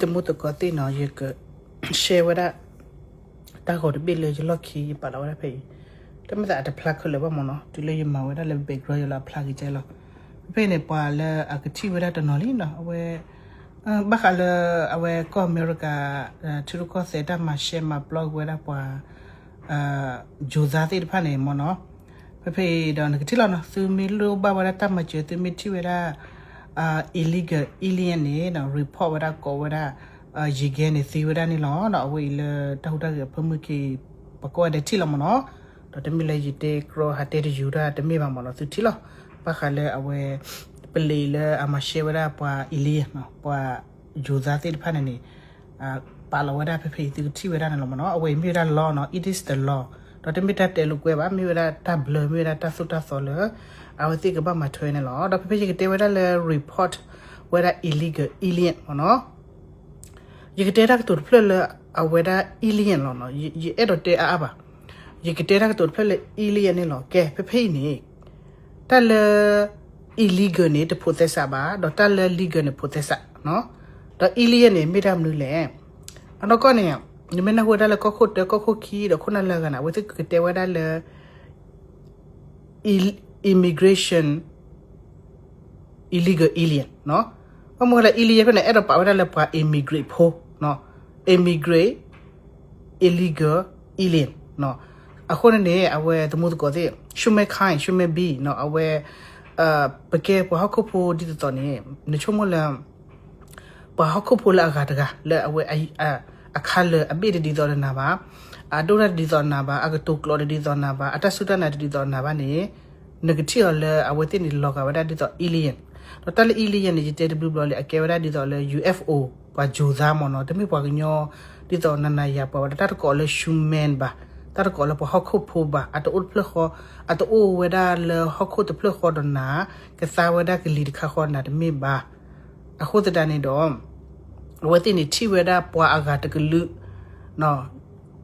သမူသကိးသ့ၣ်နီၤ, ယက share ဝဲဒၣ် တၢ်ဂီၤတဘ့ၣ်လၢယလီၢ်ခံယပာ်လီၤဝဲဒၣ်ဖဲအံၤ, တမ့ၢ်သးအတဖျါခဲလၢာ်ဘၣ်မၢ်နီၤ, တုၤလၢယမၤဝဲဒၣ်လၢ background ယလီၤအဖျါက့ၤကဲလီၤ. ဖဲဖဲအံၤန့ၣ် ပှၤလၢအကထံၣ်ဝဲဒၣ်တနီၤလံနီၤ, အဝဲ ဘၣ်ဃးလၢအဝဲကီၢ်အမဲရကၤ ထံရူၢ်ကီၢ်သဲးတၢ်မၤရှဲမၤပျီက့ၤဝဲဒၣ်ပှၤ Joe သ့ၣ်တဖၣ်န့ၣ်မၢ်နီၤ, ဖဲဖဲအံၤဒီးနကထံၣ်လီၤနီၤ, သုမ့ၢ်လိၣ်ဘၣ်ဝဲဒၣ်တၢ်မၤစၢၤ သုမ့ၢ်ထံၣ်ဝဲဒၣ် illegal alien န့ၣ် report ဝဲဒၣ်ကိးဝဲဒၣ် ယံၤကဲန့ၣ်သ့ဝဲဒၣ်န့ၣ်လီၤ. အဝဲအံၤလၢတၢ်ဟူးတၢ်ဂဲၤအဖၢမုၢ်က့ၤ ပှၤကိးဂၤဒဲးထံၣ်လီၤမၢ်နီၤ, ဒီးတမ့ၢ်လၢယတဲကြီဟးတဲတယူၤတၢ်တမ့ၢ်ဘၣ်မၢ်နီၤ, သုထံၣ်လီၤ. ဘၣ်ဃးလၢအဝဲ ပလံၤလၢအမၤရှဲဝဲဒၣ်ပှၤ alien ပှၤ Joe သ့ၣ်တဖၣ်န့ၣ်န့ၣ် ပာ်လီၤဝဲဒၣ်ဖဲဖဲအံၤ သုကထံၣ်ဝဲဒၣ်န့ၣ်လီၤမၢ်နီၤ, အဝဲအံၤမ့ၢ်ဝဲဒၣ် law နီၤ, it is the law, ဒီးတမ့ၢ်တၢ်တဲလိာ်ကွဲဘၣ်, မ့ၢ်ဝဲဒၣ်တၢ်ဘျၢ မ့ၢ်ဝဲဒၣ်တၢ်သိၣ်တၢ်သီလၢ အဝဲသ့ၣ်ကဘၣ်မၤထွဲန့ၣ်လီၤ. ဒီးဖဲဖဲယကတဲဝဲဒၣ်လၢ report ဝဲဒၣ် illegal alien မၢ်နီၤ, ယကတဲတၢ်ကတိၤတဖျၢၣ်လၢအဝဲဒၣ် alien လီၤနီၤ, ယအဲၣ်ဒိးတဲအါအါဘၣ်, ယကတဲတၢ်ကတိၤတဖျၢၣ်လၢ alien န့ၣ်လီၤ. ကဲ ဖဲဖဲအံၤန့ၣ် တၢ်လၢ illegal န့ၣ် တ process ဘၣ်, ဒီးတၢ်လၢ legal န့ၣ် process နီၤ, ဒီး alien န့ၣ် မ့ၢ်တၢ်မနုၤလဲၣ်. အနီၢ်ကီၢ်န့ၣ် နမ့ၢ်နၢ်ဟူဝဲဒၣ်လၢကီၢ်ခိၣ်တၢ ကီၢ်ခိၣ်ခံ ဒီးခိၣ်နၢ်လၢအဂၤန့ၣ် အဝဲသ့ၣ်ကကတဲဝဲဒၣ်လၢ immigration illegal alien နီၤ, ဘၣ်မနုၤဃိလၢ alien ဖဲန့ၣ် အဲၣ်ဒိးပာ်ဝဲဒၣ်လၢပှၤ immigrant ဖိနီၤ, immigrant illegal alien နီၤ, အဃိန့ၣ်န့ၣ် အဝဲသမူသကိးသ့ၣ် humankind human being နီၤ, အဝဲ ပကဲပှၤဟီၣ်ခိၣ်ဖိဒ်သိးသိးန့ၣ် နဆိကမိၣ်လၢ ပှၤဟီၣ်ခိၣ်ဖိလၢအဂၤတဂၤ လၢအဝဲ အ color အဘ့ၣ်တဒ်သိးဒီးနၤဘၣ်, အဒိၣ်တၢ်တဒ်သိးနၤဘၣ်, အကတိၤကျိာ်တဒ်သိးနၤဘၣ်, အတၢ်စူၢ်တၢ်နာ်တဒ်သိးနၤဘၣ်န့ၣ် နကထံၣ်အီၤလၢအဝဲသ့ၣ်န့ၣ်လီၤဂာ်ဝဲဒၣ်ဒ်သိး alien, ဒီးတၢ်လၢ alien န့ၣ် ယတဲတဘျုးဘျီလံ အကဲဝဲဒၣ်ဒ်သိးလၢ UFO ပှၤ Joe မၢ်နီၤ, တမ့ၢ်ပှၤကညီ ဒ်သိးနၤနၤယၤပှၤဝဲဒၣ် တၢ်တကိးလၢ human ဘၣ်, တၢ်တကိးလၢပှၤဟီၣ်ခိၣ်ဖိဘၣ်, အတအိၣ်တဖျၢၣ်ဃီ, အတအိၣ်ဝဲဒၣ်လၢဟီၣ်ခိၣ်တဖျၢၣ်ဃီဒီးနၤ, ကသါဝဲဒၣ်ကလံၤတခါဃီနၤတမ့ၢ်ဘၣ်. အဃိသတးန့ၣ်ဒီး အဝဲသ့ၣ်န့ၣ်ထံၣ်ဝဲဒၣ်ပှၤအဂၤတကလုာ်,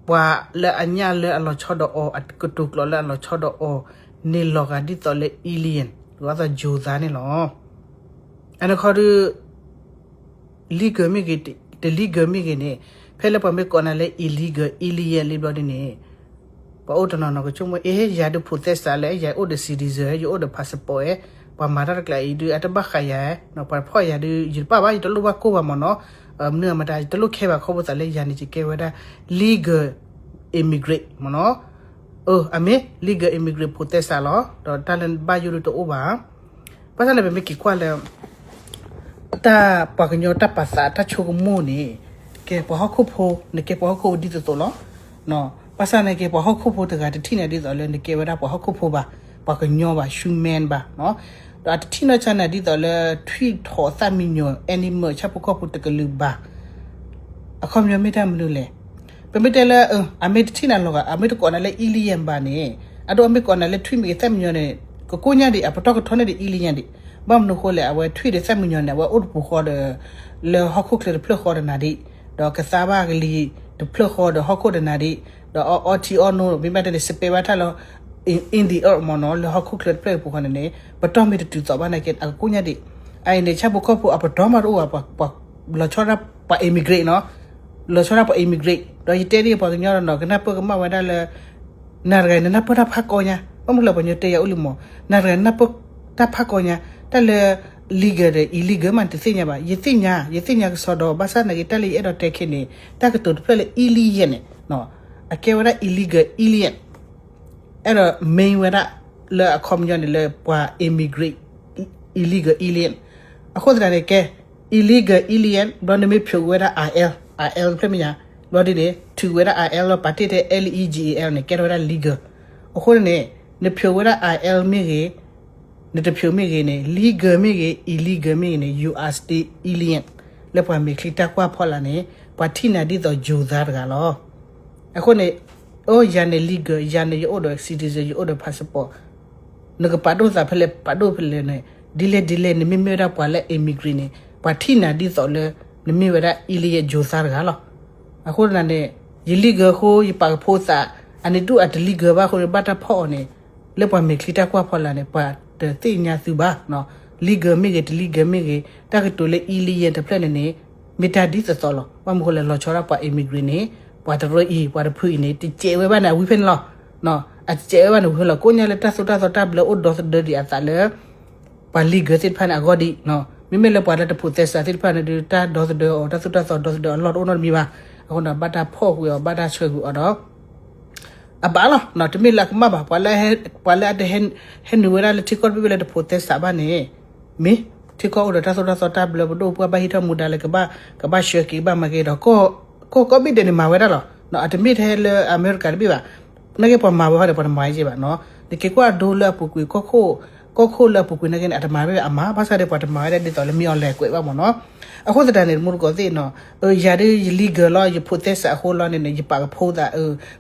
ပှၤလၢအညၣ်လၢအလီၤဆီဒီးအီၤ, အကတိၤကျိာ်လၢအလီၤဆီဒီးအီၤန့ၣ် လီၤဂာ်ဒ်သိးလၢ alien ဒ်သိး Joe န့ၣ်လီၤ. အနီၢ်ကီၢ်ဒုး legal မ့ၢ်ဂ့ၤ, တ legal မ့ၢ်ဂ့ၤန့ၣ်, ဖဲလၢပှၤမ့ၢ်ကိးနၤလၢ illegal alien လံဘျီဒ်န့ၣ်, ပှၤအိၣ်တနီၤနီၤကဆိကမိၣ် အ့ ယၤဒုး process လၢ ယၤအိၣ်ဒီး citizen ယအိၣ်ဒီး passport ဧါ, ပှၤမၤတၢ်တကျါအံၤဒုး အတဘၣ်ဃးယၤဧါ, ပှၤဖီၣ်ယၤဒုး ယတပာ်ဘၣ် ယတလိၣ်ဘၣ်ကိၢ်ဘၣ်မၢ်နီၤ, မနုၤအမတၤ ယတလိၣ်ခဲဘၣ်ခီဖျိသးလၢယၤန့ၣ် ယကဲဝဲဒၣ် legal immigrant မၢ်နီၤ, အမ့ၢ် legal immigrant process လီၤ, ဒီးတၢ်လၢဘၣ်ယိၣ်ဒုးတအိၣ်ဘၣ်. ဘၣ်ဆၣ်န့ၣ် ပမ့ၢ်က့ၤကွၢ်လၢ တၢ်ပှၤကညီတၢ်ပာ်သးတၢ်ဆိကမိၣ်န့ၣ်, ကဲပှၤဟီၣ်ခိၣ်ဖိ, နကဲပှၤဟီၣ်ခိၣ်ဖိဒ်သိးသိးလီၤ. ဘၣ်ဆၣ်န့ၣ်က့ ပှၤဟီၣ်ခိၣ်ဖိတဂၤတထံၣ်နၤဒ်သိးလၢနကဲဝဲဒၣ်ပှၤဟီၣ်ခိၣ်ဖိဘၣ်, ပှၤကညီဘၣ်, human ဘၣ်. ဒီးအတထံၣ်နီၢ်ဆါနၤဒ်သိးလၢ ထွံၣ်ထိးသၣ်မံညီၤ animal ဆၣ်ဖိကီၢ်ဖိတကလုာ်ဘၣ်. အခီပညီမ့ၢ်တၢ်မနုၤလဲၣ်. ပမ့ၢ်တဲလၢ အမ့ၢ်တထံၣ်နၤလီၤဂာ်, အမ့ၢ်တကိးနၤလၢ alien ဘၣ်န့ၣ်, အဒိ အမ့ၢ်ကိးနၤလၢထွံၣ်မ့ၢ်ဂ့ၤ သၣ်မံညီၤန့ၣ်, ကကိညၣ်ဒံး အပတီၢ်ကထီန့ၢ်ဒံး alien ဒံး. ဘၣ်မနုၤဃိလဲၣ်, အဝဲထွံၣ်ဒီးသၣ်မံညီၤန့ၣ် အဝဲအိၣ်တပူၤဃီဒီး လၢဟီၣ်ခိၣ်ချၢတဖျၢၣ်ဃီဒီးနၤဒံး, ဒီးကသါဘၣ်ကလံၤတဖျၢၣ်ဃီဒီးဟီၣ်ခိၣ်ဒီးနၤဒံး, ဒီးအီထံအီနိ မ့ၢ်ဘၣ်တဲန့ၣ် စပဲးဘၣ်တၢ်လၢ in the earth မၢ်နီၤ, လၢဟီၣ်ခိၣ်ချၢတဖျၢၣ်အပူၤဃီန့ၣ်န့ၣ် ပတီၢ်မ့ၢ်တတုၤသိးဘၣ်န့ၣ်က့ အကကိညၣ်ဒံး. အအံၤန့ၣ် ဆၣ်ဖိကီၢ်ဖိအပတီၢ်မးတအိၣ်ဘၣ်, ပှၤလီၤဆီဒၣ်ပှၤ immigrant နီၤ, လီၤဆီဒၣ်ပှၤ immigrant. ဒီးယတဲဒ်ပှၤကညီဒီးနီၤ ကနၢ်ပၢၢ်ကမၣ်ဝဲဒၣ်လၢ နၤတဂၤနနၢ်ပၢၢ်တၢ်ဖးကီညါ, ဘၣ်မနုၤလၢပှၤကညီတဲယၤအိၣ်လံမး, နၤတဂၤနနၢ်ပၢၢ်တၢ်ဖးကီညါ, တၢ်လၢ legal ဒီး illegal မး နတသ့ၣ်ညါဘၣ်. ယသ့ၣ်ညါ, ယသ့ၣ်ညါကစီဒီ, ဘၣ်ဆၣ်န့ၣ်က့ တၢ်လၢယအဲၣ်ဒိးတဲခဲန့ၣ် တၢ်ကတိၤတဖျၢၣ်လၢ alien န့ၣ်, အကဲဝဲဒၣ် illegal alien အဲၣ်ဒိး main ဝဲဒၣ် လၢအခီပညီန့ၣ်လၢပှၤ immigrant, illegal alien. အဃိသတးန့ၣ်ကဲ illegal alien ဘျီနမ့ၢ်ဖျိးဝဲဒၣ် I L, I L တဖျၢၣ်မ့ၢ်ညါ, ဘျီဒ်န့ၣ် ထုးဝဲဒၣ် I L လီၤ ပာ်တ့ၢ်ထဲ legal န့ၣ် ကဲထီၣ်ဝဲဒၣ် legal. အဃိန့ၣ် နဖျိးဝဲဒၣ် I L မ့ၢ်ဂ့ၤ, နတဖျိးမ့ၢ်ဂ့ၤန့ၣ် legal မ့ၢ်ဂ့ၤ illegal မ့ၢ်ဂ့ၤန့ၣ် you are still alien လၢပှၤမဲာ်ချံတၢ်ကွၢ်ဖီလာ်န့ၣ် ပှၤထံၣ်နၤဒ်သိး Joe တဂၤလီၤ. အဃိန့ၣ် အိ ယၤန့ၣ် legal, ယၤန့ၣ် ယအိၣ်ဒီး citizen, ယအိၣ်ဒီး passport, နကပာ်ဒိၣ်သးဖဲလဲၣ် ပာ်ဒိၣ်ဖဲလဲၣ်န့ၣ် ဒ်လဲၣ်ဒ်လဲၣ် နမ့မ့ၢ်ဝဲဒၣ်ပှၤလၢ immigrant န့ၣ် ပှၤထံၣ်နၤဒ်သိးလၢ နမ့ၢ်ဝဲဒၣ် alien Joe တဂၤလီၤ. အဃိန့ၣ် ယ legal အဃိ ယပာ်ကဖိသး အန့ၣ်ဒုးအတ legal ဘၣ်အဃိန့ၣ် ဘၣ်တၢ်ဖီၣ်အီၤန့ၣ် လၢပှၤမဲာ်ချံတၢ်ကွၢ်ဖီလာ်န့ၣ် ပှၤတသ့ၣ်ညါသုဘၣ်, legal မ့ၢ်ဂ့ၤ တ legal မ့ၢ်ဂ့ၤ တၢ်ကတိၤလၢ alien တဖျၢၣ်န့ၣ်န့ၣ် မ့ၢ်တၢ်ဒ်သိးသိးလီၤ. ဘၣ်မနုၤဃိလဲၣ် လီၤဆီဒၣ်ပှၤ immigrant န့ၣ် ပှၤတရၢအံၤ ပှၤတဖုအံၤန့ၣ် တစဲးဝဲဘၣ်န့ၣ် အဝံၤဖဲန့ၣ်လီၤ. အတစဲးဝဲဘၣ်န့ၣ် ဝံၤဖဲလီၤ. ကိးညါလၢတၢ်သိၣ်တၢ်သီတၢ်ဘျၢ အိၣ်ဒီသဒၢဒံးအသးလၢ ပှၤ legal သ့ၣ်တဖၣ်န့ၣ် အဂီၢ်ဒံး. မ့မ့ၢ်လၢပှၤလၢတဖိးသဲစးသ့ၣ်တဖၣ်န့ၣ်ဒီး တၢ်ဒီသဒၢအီၤ တၢ်သိၣ်တၢ်သီဒီသဒၢအလီၢ်တအိၣ်နီတမံၤဘၣ်. အဃိန့ၣ် ဘၣ်တၢ်ဖီၣ်ကွံာ်အီၤ ဘၣ်တၢ်ဆှၢကွံာ်အီၤဒီး အဘၣ်လီၤ. တမ့ၢ်လၢအကမၣ်ဘၣ်. ပှၤလၢအတဟဲ ဟဲနုာ်ဝဲဒၣ်လၢထံကီၢ်တဘ့ၣ်ဘၣ်လၢတဖိးသဲစးဘၣ်န့ၣ် မ့ၢ်ထံကီၢ်အိၣ်ဒီးတၢ်သိၣ်တၢ်သီတၢ်ဘျၢ ပဒိၣ်ပှၢ်ဘၣ်ဟံးထီၣ်မူဒါလၢ ကဘၣ်ဆှၢက့ၤ ကဘၣ်မၤက့ၤဒီး ကီၢ်ကိးဘ့ၣ်ဒဲးန့ၣ် မၤဝဲဒၣ်လီၤ. အတမ့ၢ်ထဲလၢအမဲရကၤတဘ့ၣ်ဘၣ်. နာ်က့ပှၤမၤဝဲဟီဒီး ပှၤတမၤဝဲက့ၤဘၣ်နီၤ. နက့ၤကွၢ်ဒိလၢအပူၤကွံာ် ကီၢ်ခိၣ်လၢအပူၤကွံာ်နာ်က့န့ၣ် အတမၤဝဲအမၤ ဘၣ်ဆၣ်ဒီးပှၤတမၤဝဲဒၣ်ဒ်သိးလၢမ့ၢ်အီၤလဲၤကွဲးဘၣ်မ့ၢ်နီၤ. အဃိသတးန့ၣ် တမူတကိးသ့ၣ်နီၤ ယၤဒ်ယ legal လီၤ ယဖိးသဲစးအဃိလီၤန့ၣ် ယပာ်ကဖိသး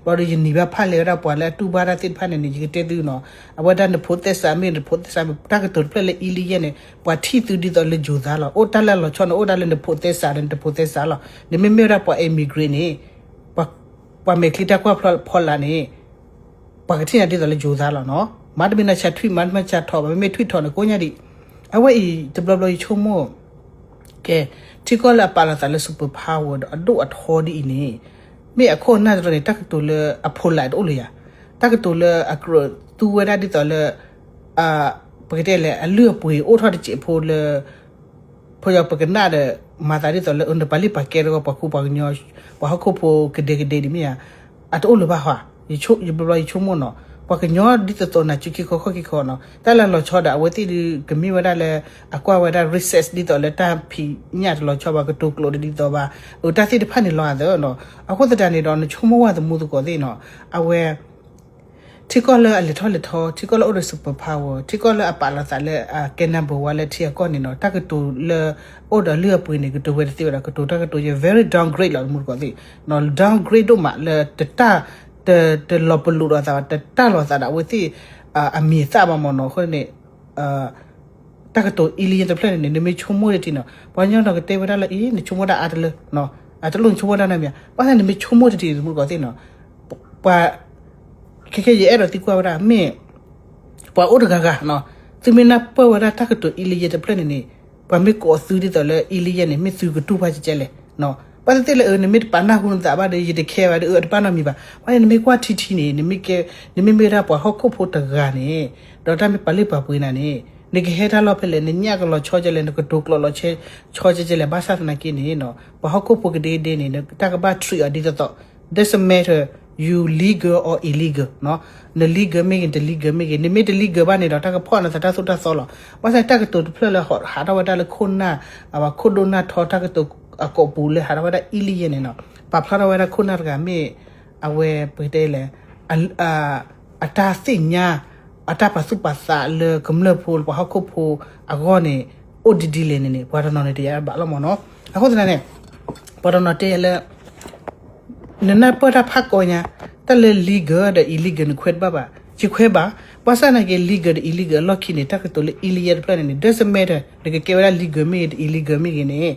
ဘျီဒီးယနံၤဘၣ်ဖးလဲၤဝဲဒၣ်ပှၤလၢအတူၢ်ဘၣ်တၢ်သ့ၣ်တဖၣ်န့ၣ်န့ၣ် ယကတဲသုနီၤ. အဝဲဒၣ်နဖိးသဲစးမ့ၢ်နဖိးသဲစးမ့ၢ် တၢ်ကတိၤတဖျၢၣ်လၢ illegal န့ၣ် ပှၤထံၣ်သုဒ်သိးလၢယိၤသးလီၤ. အိၣ်တၢ်လၢအလီၤဆီန့ၣ် အိၣ်ဒၣ်လၢနဖိးသဲစးဒီးနတဖိးသဲစးလီၤ. နမ့မ့ၢ်ဝဲဒၣ်ပှၤ immigrant န့ၣ် ပှၤမဲာ်ချံတၢ်ကွၢ်ဖီလာ်န့ၣ် ပှၤကထံၣ်နၤဒ်သိးလၢယိၤသးလီၤနီၤ. မ့တမ့ၢ်နဆါထွံၣ် မ့တမ့ၢ်နဆါထီၣ်ဘၣ် မ့မ့ၢ်ထွံၣ်ထီၣ်န့ၣ် ကိးညါဒံး. အဝဲအံၤ တဘျီဘျီယဆိကမိၣ် ကဲ ထံကီၢ်လၢအပာ်လီၤသးလၢ super power ဒီးအဒိၣ်အထီဒ်အံၤန့ၣ် မ့ၢ်အခိၣ်အနၢ်တရီန့ၣ် တၢ်ကတိၤလၢအဖိလာ်တအိၣ်လၢၤယၤ, တၢ်ကတိၤလၢအကြၢးသူဝဲဒၣ်ဒ်သိးလၢ ပကတဲလဲၣ် အလုၢ်အပှ့ၤအိၣ်ထီၣ်တစဲးဖိလၢ ဖိယီၤပကနၣ်ဒီး မၤသးဒ်သိးလၢ နပာ်လုၢ်ပာ်ကဲတဂီၢ် ပှၤခူပှၤကညီ ပှၤဟီၣ်ခိၣ်ဖိကဒဲကဒဲဒ်မ့ၢ်ဧါ, အတအိၣ်လၢၤဘၣ်ဟီ, ယဘျီဘျီယဆိကမိၣ်နီၤ, ပှၤကညီဒ်သိးသိးနၤ စုခံခီခီၣ်ခံခီနီၤ, တၢ်လၢလီၤဆီဒီး အဝဲသ့ၣ်ဒုးကမ့ၢ်ဝဲဒၣ်လၢ အကွၢ်ဝဲဒၣ် research ဒ်သိးလၢတၢ်ဖံးညၣ်တလီၤဆီဘၣ် ကတိၤကျိာ်ဒ်သိးဘၣ်, အတၢ်သ့ၣ်တဖၣ်န့ၣ်လီၤအသးနီၤ, အဃိသတးန့ၣ်ဒီး နဆိကမိၣ်ဝဲသမူသကိးသ့ၣ်နီၤ, အဝဲ ထံကီၢ်လၢအလဲၤထီၣ်လဲၤထီ, ထံကီၢ်လၢအိၣ်ဒီး super power, ထံကီၢ်လၢအပာ်လီၤသးလၢအကဲ number one လၢထံအကီၢ်န့ၣ်နီၤ, တၢ်ကတိၤလၢအိၣ်ဒီးလုၢ်အပှ့ၤန့ၣ် ကတိၤဝဲတသ့ဝဲဒီး ကတိၤတၢ်ကတိၤယဲ very downgrade လီၤ သမူသကိးသ့ၣ်, downgrade ဒိၣ်မးလၢ တတၢ် တလီၤပလိာ်ဒီးသးဘၣ်, တတၢ်လီၤသးဒီးအဝဲသ့ၣ် အမံၤအသၣ်ဘၣ်မ့ၢ်နီၤ, အဃိန့ၣ် တၢ်ကတိၤ illegal တဖျၢၣ်န့ၣ်န့ၣ် နမ့ၢ်ဆိကမိၣ်တထံၣ်နီၤ, ပှၤကညီနီၤကတဲဝဲဒၣ်လၢအံၤ နဆိကမိၣ်ဒၣ်အါတလၢ, အတလိၣ်နဆိကမိၣ်ဒၣ်နမံၤ, ဘၣ်ဆၣ်နမ့ၢ်ဆိကမိၣ်တထံၣ် သမူသကိးသ့ၣ်နီၤ, ပှၤ ခဲခဲယအဲၣ်ဒိးသံကွၢ်ဝဲဒၣ် မ့ၢ် ပှၤအိၣ်တဂၤဂၤနီၤ, သုမ့ၢ်နၢ်ပၢၢ်ဝဲဒၣ်တၢ်ကတိၤ illegal တဖျၢၣ်န့ၣ်န့ၣ်, ပှၤမ့ၢ်ကိးသုဒ်သိးလၢ illegal န့ၣ် မ့ၢ်သုကတူၢ်ဘၣ်ကဲကဲလဲၣ်, ဘၣ်သ့ၣ်သ့ၣ်လၢအၢ နမ့ၢ်တပာ်နၢ်ဟူနသးဘၣ်ဒီး ယတခဲဘၣ်ဒီး အၢ အတဘၣ်နီတမံၤဘၣ်, ဘၣ်န့ၣ် နမ့ၢ်ကွၢ်ထံထံန့ၣ် နမ့ၢ်ကဲ နမ့ၢ်မ့ၢ်ဝဲဒၣ်ပှၤဟီၣ်ခိၣ်ဖိတဂၤန့ၣ်, ဒီးတၢ်မ့ၢ်ပာ်လုၢ်ပာ်ပှ့ၤနၤန့ၣ်, နကဟဲတၢ်လီၢ်ဖဲလဲၣ်, နညၣ်ကလီၤဆီကဲလဲၣ်, နကတိၤကျိာ်လီၤဆီကဲလဲၣ်, ဘၣ်ဆၣ်သနာ်က့န့ၣ် ပှၤဟီၣ်ခိၣ်ဖိကဒဲကဒဲန့ၣ် တၢ်ကဘၣ် treat အီၤဒ်သိးသိး, doesn't matter you legal or illegal, န legal မ့ၢ်ဂ့ၤ နတ legal မ့ၢ်ဂ့ၤ, နမ့ၢ်တ legal ဘၣ်န့ၣ်ဒီး တၢ်ကဖီၣ်နသးတၢ်သိၣ်တၢ်သီလီၤ, ဘၣ်ဆၣ်တၢ်ကတိၤတဖျၢၣ်လၢဟးထီၣ်ဝဲဒၣ်လၢခိၣ်နၢ်, အဝဲခိၣ်ဒိၣ်နၢ်ထီတၢ်ကတိၤအကိာ်ပူၤလၢဟးထီၣ်ဝဲဒၣ် illegal န့ၣ်နီၤ, ပာ်ဖျါထီၣ်ဝဲဒၣ်ခိၣ်နၢ်တဂၤမ့ၢ် အဝဲပကတဲလဲၣ် အတၢ်သ့ၣ်ညါ, အတၢ်ပာ်သူၣ်ပာ်သးလၢကမျၢၢ်ဖိ ပှၤဟီၣ်ခိၣ်ဖိအဂီၢ်န့ၣ် အိၣ်ဒ်ဒ်လဲၣ်န့ၣ်န့ၣ် ပှၤတနီၤန့ၣ်တယာ်ဘၣ်လီၤမ့ၢ်နီၤ, အဃိသတးန့ၣ် ပှၤတနီၤတဲလၢ နနၢ်ပၢၢ်တၢ်ဖးကိးညါ, တၢ်လၢ legal ဒီး illegal နခွဲးတဘၣ်ဘၣ်, ယခွဲးဘၣ်, ဘၣ်ဆၣ်သနာ်က့ legal ဒီး illegal အလီၢ်ခံန့ၣ် တၢ်ကတိၤလၢ illegal တဖျၢၣ်န့ၣ်န့ၣ် doesn't matter နကကဲဝဲဒၣ် legal မ့ၢ်ဂ့ၤ တ illegal မ့ၢ်ဂ့ၤန့ၣ်,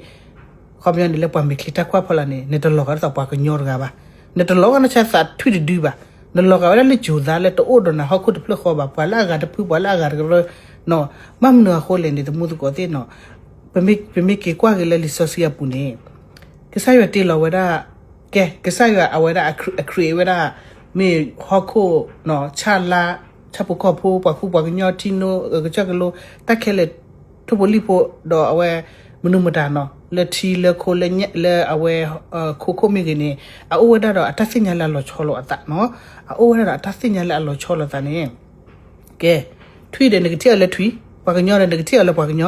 ခီပညီန့ၣ်လၢပှၤမဲာ်ချံတၢ်ကွၢ်ဖီလာ်န့ၣ် နတလီၤဂာ်ဒ်သိးပှၤကညီတဂၤဘၣ်, နတလီၤဂာ်နဆါသးထွံၣ်တဒုဘၣ်, နလီၤဂာ်ဝဲဒၣ်လၢယိၤသးလၢတအိၣ်ဒီးနၤဟီၣ်ခိၣ်တဖျၢၣ်ဃီဘၣ်, ပှၤလၢအဂၤတဖု ပှၤလၢအဂၤတကရၢ, ဘၣ်မနုၤအဃိလဲၣ်န့ၣ် သမူသကိးသ့ၣ်နီၤ, ပမ့ၢ်က့ၤကွၢ်က့ၤလၢလံာ်စီဆှံအပူၤန့ၣ် ကစၢ်ယွၤတ့လီၤဝဲဒၣ်, ကဲ ကစၢ်ယွၤအဝဲဒၣ်အ create ဝဲဒၣ်, မ့ၢ်ဟီၣ်ခိၣ်, ဆၣ်လါ, ဆၣ်ဖိကီၢ်ဖိ, ပှၤခူပှၤကညီ, ထံနိ, ကစၢၢ်ကလိ, တၢ်ခဲလၢာ်, ထိၣ်ဖိလံၣ်ဖိ, ဒီးအဝဲ မနုၤမတၤနီၤ, လၢထံလၢခိလၢအဝဲ ခိခိၣ်မ့ၢ်ဂ့ၤန့ၣ်, အအိၣ်ဝဲဒၣ်ဒီးအတၢ်သ့ၣ်ညါလၢအလီၤဆီလိာ်အသးနီၤ, အအိၣ်ဝဲဒၣ်ဒီးအတၢ်သ့ၣ်ညါလၢအလီၤဆီလိာ်သးန့ၣ် ကဲ, ထွံၣ်ဒီးနကထံၣ်အီၤလၢထွံၣ်, ပှၤကညီဒီးနကထံၣ်အီၤလၢပှၤကညီ,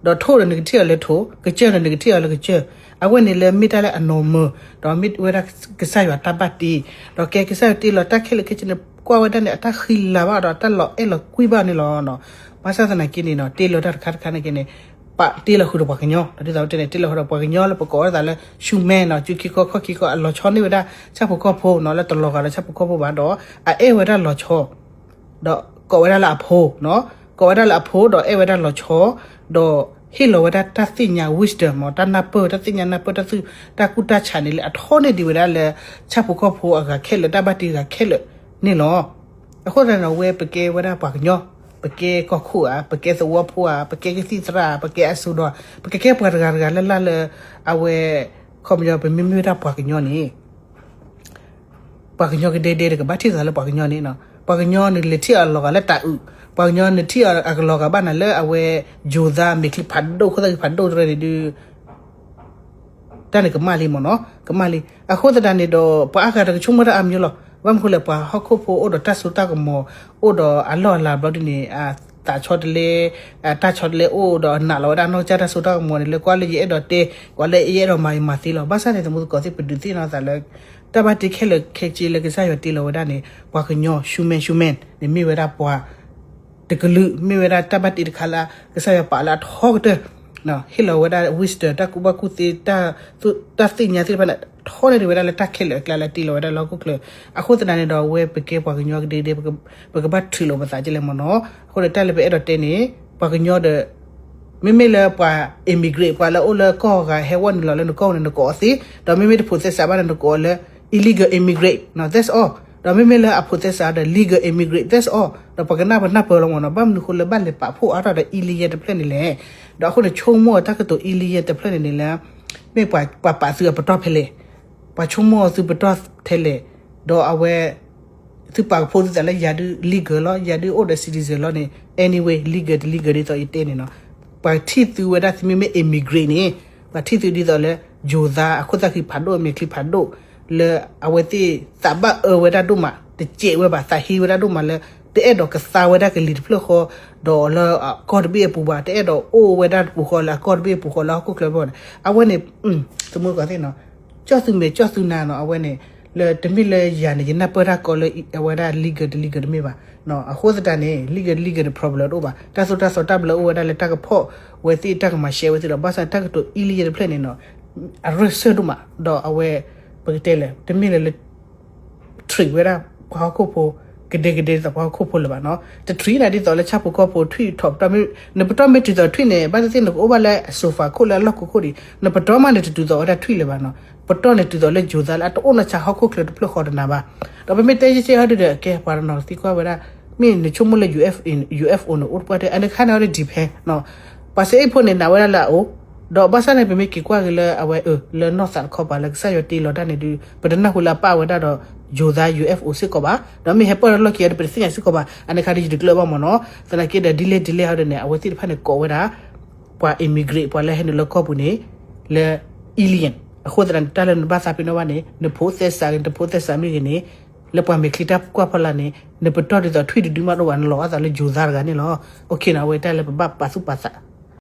ဒီးထိၣ်ဒီးနကထံၣ်အီၤလၢထိၣ်, ကစၢၢ်ဒီးနကထံၣ်အီၤလၢကစၢၢ်, အဝဲန့ၣ်လၢမ့ၢ်တၢ်လၢအ normal, ဒီးမ့ၢ်ဝဲဒၣ်ကစၢ်ယွၤတၢ်ဘၣ်တ့, ဒီးကဲကစၢ်ယွၤတ့လီၤတၢ်ခဲလၢာ်ခဲဆ့န့ၣ် ကွၢ်ဝဲဒၣ်န့ၣ် အတၢ်ဃံလၤဘၣ်ဒီးအတၢ်လီၤအဲၣ်လီၤကွံဘၣ်န့ၣ်လီၤ. ဘၣ်ဆၣ်သနာ်က့န့ၣ်နီၤ တ့လီၤတၢ်တခါတခါန့ၣ်က့န့ၣ် ပတ့လီၤဃုာ်ဒီးပှၤကညီ, ဒ်သိးတဲန့ၣ် တ့လီၤဃုာ်ဒီးပှၤကညီလၢပကိးဝဲဒၣ်လၢ human နီၤ, စုခံခီခီၣ်ခံခီ အလီၤဆီန့ၢ်ဝဲဒၣ် ဆၣ်ဖိကီၢ်ဖိနီၤ လၢတလီၤဂာ်ဒီးဆၣ်ဖိကီၢ်ဖိဘၣ်ဒီး အအဲၣ်ဝဲဒၣ်လီၤဆီ ဒီးကိးဝဲဒၣ်လၢအဖိနီၤ, ကိးဝဲဒၣ်လၢအဖိဒီးအဲၣ်ဝဲဒၣ်လီၤဆီ, ဒီးဟ့ၣ်လီၤဝဲဒၣ်တၢ်သ့ၣ်ညါ wisdom မ့ၢ် တၢ်နၢ်ပၢၢ် တၢ်သ့ၣ်ညါနၢ်ပၢၢ် တၢ်သူၣ်တၢ်ကူၣ်တၢ်ဆးန့ၣ်လၢအထီန့ၢ်ဒံးဝဲဒၣ်လၢ ဆၣ်ဖိကီၢ်ဖိအဂၤခဲလၢာ် တၢ်ဘၣ်တ့အဂၤခဲလၢာ်န့ၣ်လီၤ. အဃိသတးန့ၣ် အဝဲပကဲဝဲဒၣ်ပှၤကညီ ပကဲကီၢ်ခိၣ်ဧါ, ပကဲသဝီဖိဧါ, ပကဲကသံၣ်သရၣ်ဧါ, ပကဲကသံၣ်ဒီး ပကကဲပှၤတဂၤတဂၤလၢ်လၢ်လၢ အဝဲ ခီပညီ ပမ့မ့ၢ်ဝဲဒၣ်ပှၤကညီန့ၣ် ပှၤကညီကဒဲဒဲဒီး ကဘၣ်ထံၣ်သးလၢပှၤကညီန့ၣ်, ပှၤကညီန့ၣ် လဲၤထံၣ်အလီၤဂာ်လၢတၤအုး, ပှၤကညီန့ၣ်ထံၣ်အကလီၤဂာ်ဘၣ်နၤလၢအဝဲ ယိၤသး မဲာ်ချံဖးဒိၣ် ခိၣ်သၣ်ဃံဖးဒိၣ်တရၢန့ၣ်ဒုး တၢ်န့ၣ်ကမၣ်လံမ့ၢ်နီၤ, ကမၣ်လံ. အဃိသတးန့ၣ်ဒီး ပှၤအါဂၤဒီးကဆိကမိၣ်တၢ်အါမးလီၤ. ဘၣ်မနုၤဃိလဲၣ်, ပှၤဟီၣ်ခိၣ်ဖိအိၣ်ဒီးတၢ်စိတၢ်ကမီၤ, အိၣ်ဒီးအလီၢ်အလၤဘျီဒ်န့ၣ် သးဆီတလဲ, တၢ်ဆီတလဲအိၣ်ဒီး နာ်လီၤဝဲဒၣ်နီၢ်ကစၢ်တၢ်စိတၢ်ကမီၤန့ၣ် လၢကွၢ်လၢယအဲၣ်ဒိးတဲ, ကွၢ်လၢယအဲၣ်ဒိးမၤ ယမၤသ့လီၤ. ဘၣ်ဆၣ်န့ၣ် သမူသကိးသ့ၣ် ပဒုးသ့ၣ်နီၣ်သးလၢ တၢ်ဘၣ်တ့ခဲလၢာ်ခဲဆ့လၢကစၢ်ယွၤတ့လီၤဝဲဒၣ်န့ၣ် ပှၤကညီ human human န့ၣ်မ့ၢ်ဝဲဒၣ်ပှၤ တကလုာ်, မ့ၢ်ဝဲဒၣ်တၢ်ဘၣ်တ့တခါလၢ ကစၢ်ယွၤပာ်လၢအထီကတၢၢ်, ဟ့ၣ်လီၤဝဲဒၣ် wisdom တၢ်ကူၣ်ဘၣ်ကူၣ်သ့, တၢ်သ့ၣ်ညါသ့ၣ်တဖၣ်န့ၣ် ထီန့ၢ်ဝဲဒၣ်လၢတၢ်ခဲလၢာ်အကျါလၢတ့လီၤဝဲဒၣ်လၢဟီၣ်ခိၣ်ချၢ. အဃိသတးန့ၣ်ဒီး အဝဲပကဲပှၤကညီကဒဲဒဲ ပကဘၣ်ထုးလိာ်ပသးကလဲၣ်မ့ၢ်နီၤ. အဃိဒီးတၢ်လၢပအဲၣ်ဒိးတဲန့ၣ် ပှၤကညီဒီး မ့မ့ၢ်လၢပှၤ immigrant ပှၤလၢအိၣ်လၢကီၢ်ဂၤ ဟဲဝဲနုာ်လီၤလၢနကီၢ်န့ၣ် နကိးအီၤသ့, ဒီးမ့မ့ၢ်တဖိးသဲစးဘၣ်န့ၣ် နကိးအီၤလၢ illegal immigrant, that's all. ဒီးမ့မ့ၢ်လၢအဖိးသဲစးဒီး legal immigrant, that's all. ဒီးပှၤကနၣ်ပနၢ်ပၢၢ်လီၤမ့ၢ်နီၤ. ဘၣ်မနုၤဃိလၢဘၣ်လဲၤပာ်ဖှိၣ်အါထီၣ်ဒီး illegal တဖျၢၣ်န့ၣ်လဲၣ်. ဒီးအဃိန့ၣ် ဆိကမိၣ်တၢ်ကတိၤ illegal တဖျၢၣ်န့ၣ်န့ၣ်လၢ မ့ၢ်ပှၤပာ်သုအပတီၢ်ဖဲလဲၣ်, ပှၤဆိကမိၣ်သုပတီၢ်ထဲလဲၣ်, ဒီးအဝဲ သုပာ်ကဖိသုသးလၢယၤဒုး legal လီၤ, ယၤဒုးအိၣ်ဒီး citizen လီၤန့ၣ်, anyway, legal တ legal ဒ်သိးယတဲန့ၣ်နီၤ, ပှၤထံၣ်သုဝဲဒၣ်သုမ့မ့ၢ် immigrant န့ၣ်, ပှၤထံၣ်သုဒ်သိးလၢ ယိၤသး အခိၣ်သၣ်ဃံဖးဒိၣ် မဲာ်ချံဖးဒိၣ် လၢအဝဲသ့ၣ်သးဘၣ်အၢဝဲဒၣ်ဒိၣ်မး, တစဲးဝဲဘၣ်, သးဟ့ဝဲဒၣ်ဒိၣ်မးလၢ တအဲၣ်ဒိးကသါဝဲဒၣ်ကလံၤတဖျၢၣ်ဃီ ဒီးလၢအကီၢ်တဘ့ၣ်အပူၤဘၣ်, တအဲၣ်ဒိးအိၣ်ဝဲဒၣ်တပူၤဃီလၢအကီၢ်တဘ့ၣ်အပူၤဃီလၢဟီၣ်ခိၣ်ချၢဘၣ်န့ၣ်, အဝဲန့ၣ် သမူသကိးသ့ၣ်နီၤ, ကၠီၣ်သုမဲာ်ကၠီၣ်သုနၤနီၤ, အဝဲန့ၣ် လၢတမ့ၢ်လၢယၤန့ၣ် ယနၢ်ပၢၢ်တၢ်ကီလၢအဝဲဒၣ် legal တ legal တမ့ၢ်ဘၣ်. အဃိသတးန့ၣ် legal တ legal တ problem တအိၣ်ဘၣ်. တၢ်သိၣ်တၢ်သီတၢ်ဘျၢအိၣ်ဝဲဒၣ်လၢတၢ်ကဖီၣ်ဝဲသ့ၣ် တၢ်ကမၤရှဲဝဲသ့ၣ်ဒီး ဘၣ်ဆၣ်တၢ်ကတိၤ illegal တဖျၢၣ်န့ၣ်နီၤ, အရၢၢ်စၢၢ်ဒိၣ်မး, ဒီးအဝဲ ပကတဲလဲၣ် တမ့ၢ်လၢလၢ treat ဝဲဒၣ်ပှၤဟီၣ်ခိၣ်ဖိ ကဒဲကဒဲဒ်သိးပှၤဟီၣ်ခိၣ်ဖိလၢၤဘၣ်နီၤ. တ treat နၤဒ်သိးလၢဆၣ်ဖိကီၢ်ဖိထွံၣ်ထီၣ်ပတီၢ်, နပတီၢ်မ့ၢ်တုၤသိးထွံၣ်န့ၣ် ဘၣ်သ့ၣ်သ့ၣ်နကအိၣ်ဘၣ်လၢအ sofa ခိၣ်လၢအလီၢ်ခိခိၣ်ဒံး, နပတီၢ်မးန့ၣ် တတုၤသိးဝဲဒၣ်ထွံၣ်လၢၤဘၣ်နီၤ. ပတီၢ်န့ၣ်တုၤသိးလၢယိၤသးလၢအတအိၣ်နီၢ်ဆါဟီၣ်ခိၣ်ချၢတဖျၢၣ်ဃီတနၤဘၣ်. ဒီးပမ့ၢ်တဲယဲၢ်ကဲဟီဒုဒီး ကဲပှၤတနီၤသံကွၢ်ဝဲဒၣ်, မ့ၢ်နဆိကမိၣ်လၢ UFO န့ၣ် အိၣ်တပှၢ်တဲ အန့ၣ်ခါန့ၣ်အီၤဒ် depend နီၤ. ပှၤစ့အိၣ်ဖိန့ၣ် နာ်ဝဲဒၣ်လၢအအိၣ်, ဒီးဘၣ်ဆၣ်န့ၣ် ပမ့ၢ်က့ၤကွၢ်က့ၤလၢအဝဲအၢ လၢနီၢ်သးတခီပၤလၢကစၢ်ယွၤတ့လီၤတၢ်န့ၣ်ဒုး ပတနၢ်ဟူလၢအပာ်ဝဲဒၣ်ဒီး ယိၤသး UFO စ့ၢ်ကီးဘၣ်, ဒီးမ့ၢ်ဟဲပၢၢ်လၢလီၢ်ခံအံၤဒီး ပတသ့ၣ်ညါစ့ၢ်ကီးဘၣ်. အန့ၣ်ခါဒ်ယတကျၢၢ်ဘၣ်မ့ၢ်နီၤ. သနာ်က့ဒီး ဒ်လဲၣ်ဒ်လဲၣ်ဟီဒုန့ၣ် အဝဲသ့ၣ်တဖၣ်န့ၣ်ကိးဝဲဒၣ် ပှၤ immigrant ပှၤလၢဟဲနုာ်လၢကီၢ်ပူၤန့ၣ် လၢ alien. အဃိသတးန့ၣ် တၢ်လၢနဘၣ်သးပ့ၤနီၣ်ဘၣ်န့ၣ် နဖိးသဲစးဂ့ၤ နတဖိးသဲစးမ့ၢ်ဂ့ၤန့ၣ် လၢပှၤမဲာ်ချံတၢ်ကွၢ်ဖီလာ်န့ၣ် နပတီၢ်ဒ်သိးထွံၣ်တဒုမးတအိၣ်ဘၣ် နလီၤအသးလၢယိၤသးတဂၤန့ၣ်လီၤ. အဃိန့ၣ် အဝဲတၢ်လၢပဘၣ်ပာ်သူၣ်ပာ်သး